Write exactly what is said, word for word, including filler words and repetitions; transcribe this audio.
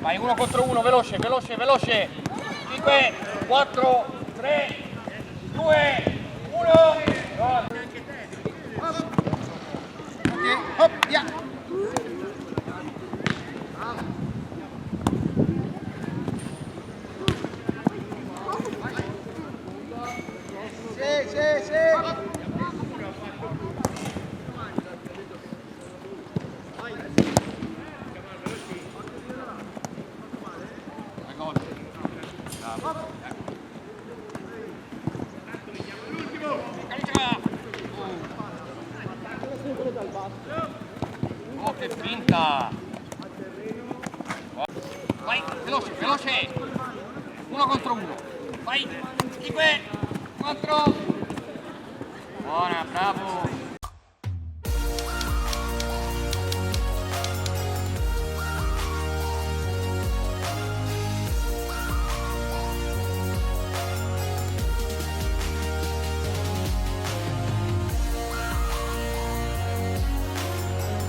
Vai, uno contro uno, veloce, veloce, veloce. Cinque, quattro, tre, due, uno. Hop, via. Sì, sì, sì. Oh, che finta! Vai, veloce, veloce! Uno contro uno. Vai, cinque, quattro. Buona, bravo.